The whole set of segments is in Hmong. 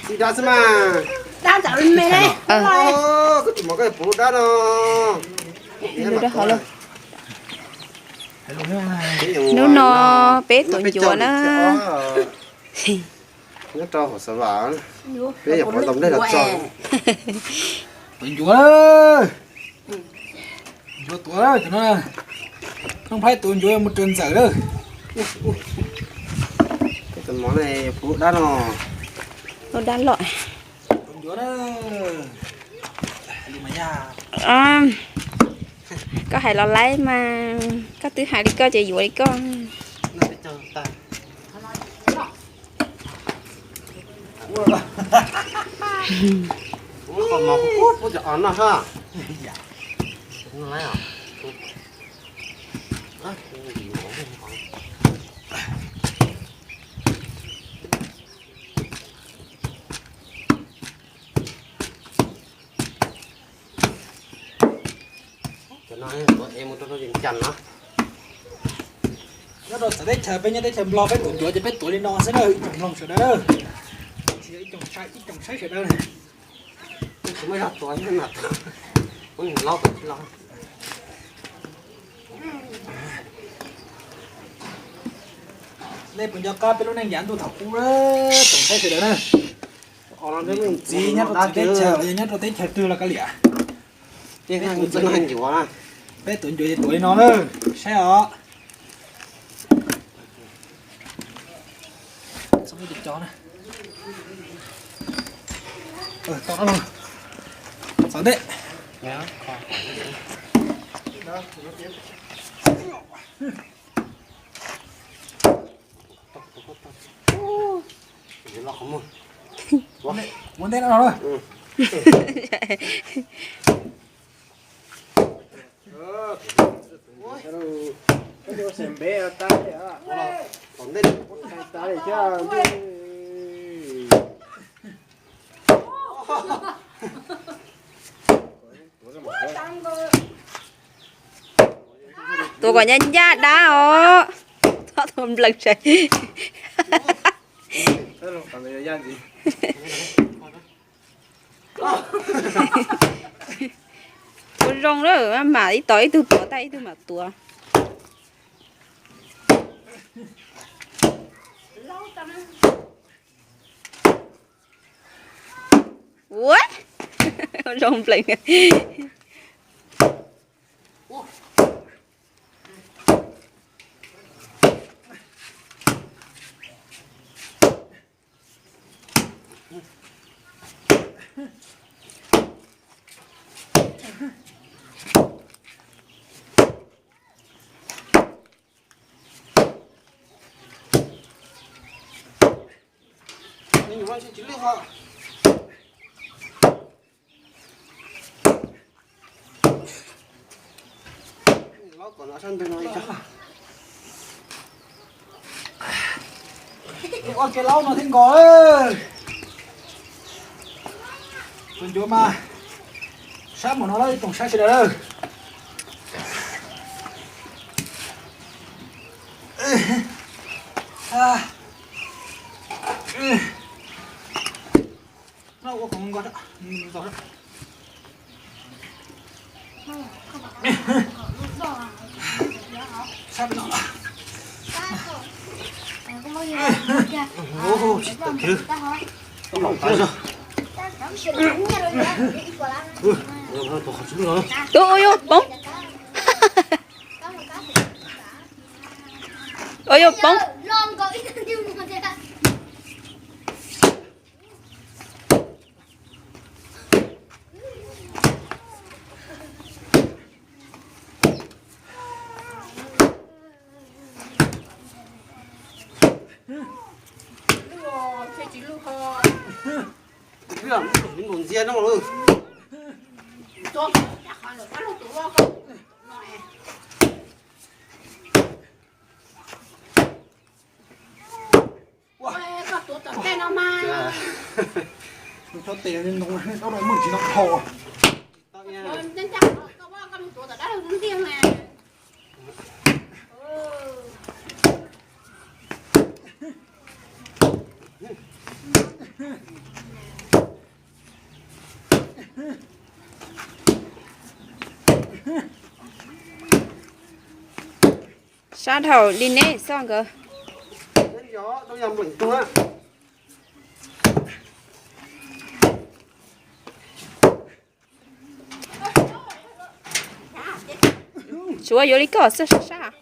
Ib dab xwb mas. Dab ntawm me ne. Koj tus mov koj puv lub dab no. Lub dab hov lauj. Hnub no peb tuav ncuav na. Nyob rau hauv xav vam, peb yog pov ntoo dej los tso. Tuav ncuav. Ncuav tuav cov no. Nooj Phaib tuav ncuav mus raws ntxawm lawm. Tus mov ne puv lub dab no. Lub dab loj. Tuav ncuav na. Koj hais los laib mas, koj twb hais li koj ces yuav li koj. Cov no tuav es mus rau rau yees cas no. Nyob rau txawv teb chaws, peb nyob teb chaws Nplog peb tuav ncuav ces peb tuav li no xwb na ib tsoom mloog sawv daws. Ib tsoom saib sawv daws. Kuv muaj zog tuav, kuv laub tuav tsis los. Nej puas nco qab peb lub neej yav ntuj thaum ub, tsoom saib sawv daws na? Txiv nyob rau txiv teb chaws los yog nyob rau teb chaws twg los kav liam, peb tuav ncuav ces tuav li no na, saib os. Txhob muab cov cov na. Tau no, txav ntej. Muab ntej no los. Tuav kom ncaj ncaj dab os. Txhob tuav nplees sai. Ua zoo lawm, mam ib tog ib tug tuav tag ib tug mam tuav. Ua zoo nplees. Ua ke laub no thiaj nkaus. Tus ncuav mas sab mus no lawm, ib tsoom saib sawv daws lawm. Ua yuav poob. Ua yuav poob. Tsob tes no muaj tsis no dhau. Sab dhau li neb xoj nkawd. Tsuav yuav li koj xwb sab sab.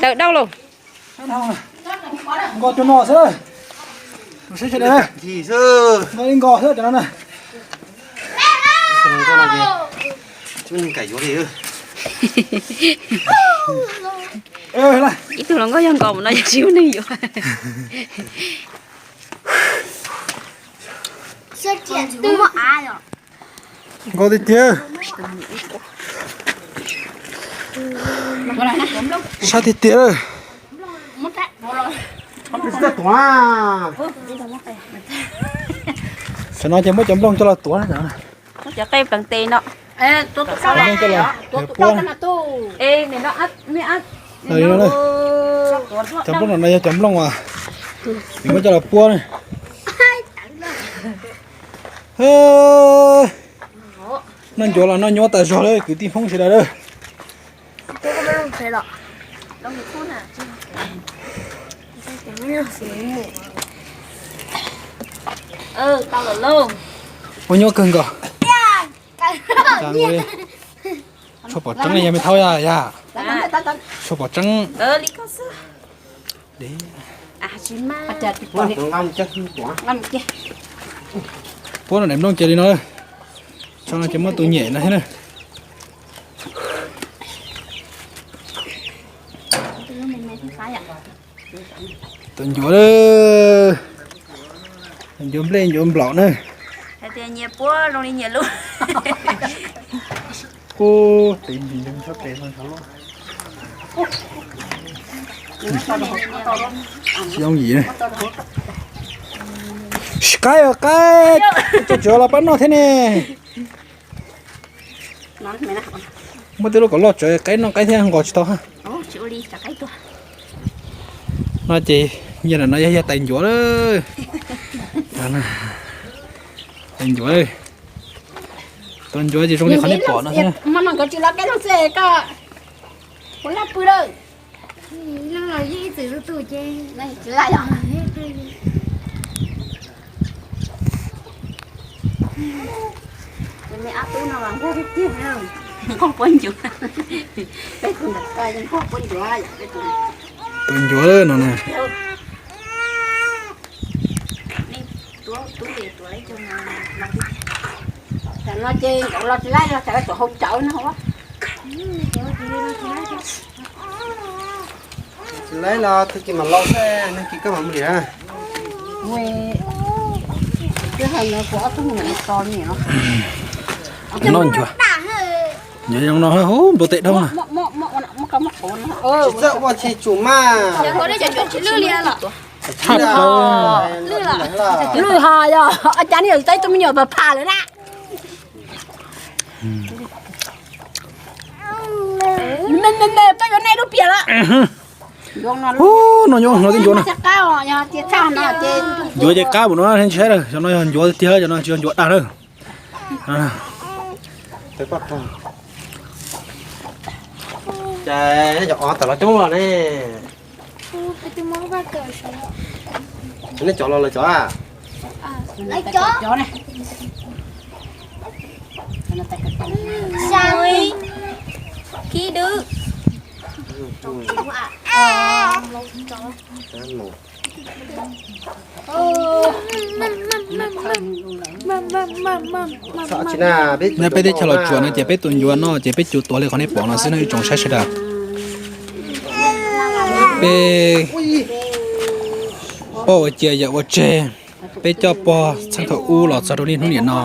Daws dau lauj. Nkos cov no xwb. Saib sawv daws, nkos li nkos xwb cov no na. Ib tug hluas nkauj yog nkos mus no yog tsis muaj neeg yuav. Nkos tiag tiag. Sab tiag tiag. Tam no ces muab cov nplooj coj los tuav na. Cov qe pleev tes no. Cov nplooj coj los puab. Cov nplooj no yog cov nplooj uas nws muab coj los puab na. Noj ncuav los noj nyuaj tas zog lawm kwv tij Hmoob sawv daws lawm. Ua nyuaj kawg nkaus. Tshuav pom tseeb yog me thaub yog yog? Tshuav pom tseeb. Puab no daim nplooj cia li no. Tso no ces muab tus nyem no thiab na. Tus ncuav, ncuav nplej ncuav nplaum na. Hais tias nyias puab zoo li nyias lub. Ub, tes ntim ntsho tes no ntsho loj. Yooj yim. Qaib os qaib, tso tsuav los pab noj thiab ne. Muab tej lub kom loj tso qaib noj qaib thiab nqos tsis tau. No ces nyias no yog yog tais ncuav lawm. Tais ncuav, tais ncuav ces zoo li qhov nej pom no xwb. Tus ncuav no na. Tam no ces los tsis laib los txawm tuam hau cawv no. Tsis laib los tag kis mam los, tag kis koj mam mus liam. Noj ncuav, ncuav zoo no npua tes dhau na. Tsis txawj ua tsis tsum mas. Lwj ho yog ua cas nej yuav tau ib tug me nyuam pam pham lawm na. Koj yuav nej lub piam lawm. No ncuav no tej ncuav no. Ncuav ces qab mus no saib lawm, cov no yog ncuav tiag, cov no tsis yog ncuav dag lawm. Cas cov os tawm los coob los ne. Nej cov los lawv cov a? Peb teb chaws Los Tsuas no ces peb tus ncuav no ces peb tsuas tuav li qhov nej pom no xwb no ib tsoom saib sawv daws. Peb pog ua cia yawm ua tseg, peb coj pog txheej thaum ub los txog rau niaj hnub niam no,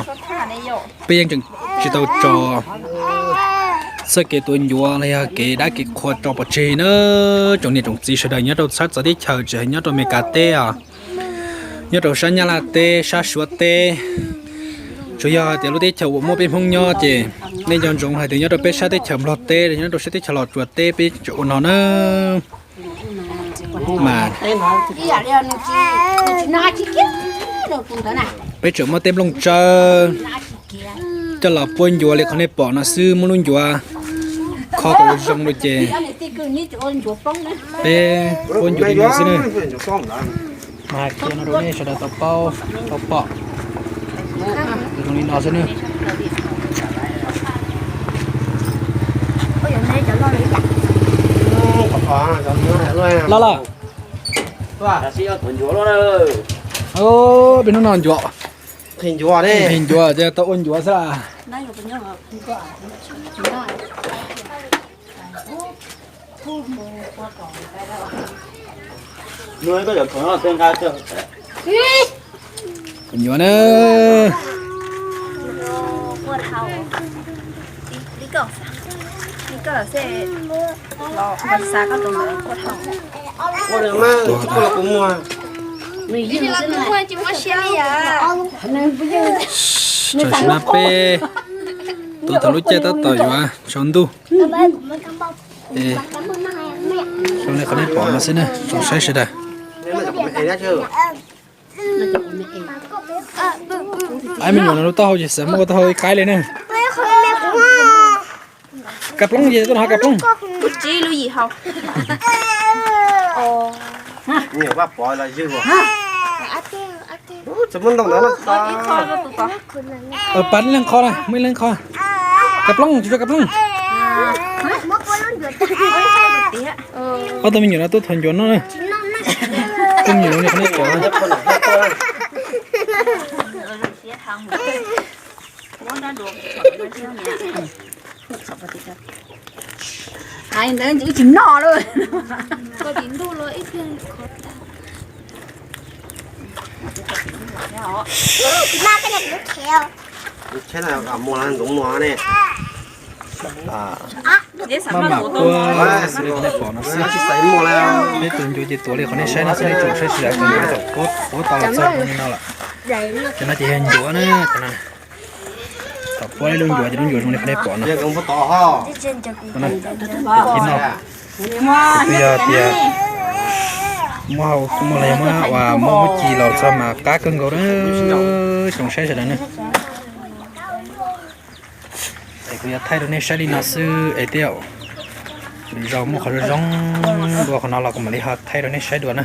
peb yeej tseem tsis tau tso txoj kev tuav ncuav los yog kev dab kev qhua tso pov tseg na. Tsoom niam tsoom txiv sawv daws nyob rau txhab txawv teb chaws, tsis hais nyob rau Amelikas teb os, nyob rau sab Nyab Laj teb, sab Suav teb, tsuas yog hais tias lub teb chaws uas muaj peb Hmoob nyob ces nej nco ntsoov hais tias nyob rau peb sab teb chaws Nplog teb, nyob rau sab teb chaws Los Tsuas teb peb tseem ua no na. Mas, Peb tseem muab tej nplooj tsawb coj los puab ncuav li qhov nej pom no xwb, muab lub ncuav kho kom zoo rau ces peb puab ncuav li no xwb na. Mas hais kiag no rau nej sawv daws tau paub tau pom, zoo li no xwb na. Los los. Peb hnub no ncuav, nqhis ncuav ces tau ua ncuav xwb. Ncuav na. Tam sim no peb tuav tau lub caij tab tom yuav tsaus ntuj. Zoo li qhov nej pom no xwb na, zoo saib sawv daws. Qaib me nyuam no lub taub hau ces xav muab ua taub hau ib qaib li na. Kav plooj ces tuaj no kav plooj. Pab leej qho na, muaj ib leeg qho. Kav plooj, tsis tso kav plooj. Ob tug me nyuam no tuaj thov ncuav noj na. Tus me nyuam no qhov nej pom. Hais ntawd tsis noj lawm. Maj mam puab xws li nej pom no xwb. Peb tus ncuav ces tuav li qhov nej saib no xwb, nej tsoom saib sawv daws, puab tau los txog li no lawm. Cov no ces yog ncuav na, cov no. Thaum puab ib lub ncuav ces lub ncuav zoo li qhov nej pom no. Ib no, twb yog tias muab hau muab los yog muab ua muab muab ci los txog mas qab kawg nkaus na. Tsoom saib sawv daws na. Es kuv yuav thaij rau nej saib li no xwb es tej zaum lwm zaus muaj qhov zoo zoo dua qhov no los kuv mam li ho thaij rau nej saib dua na.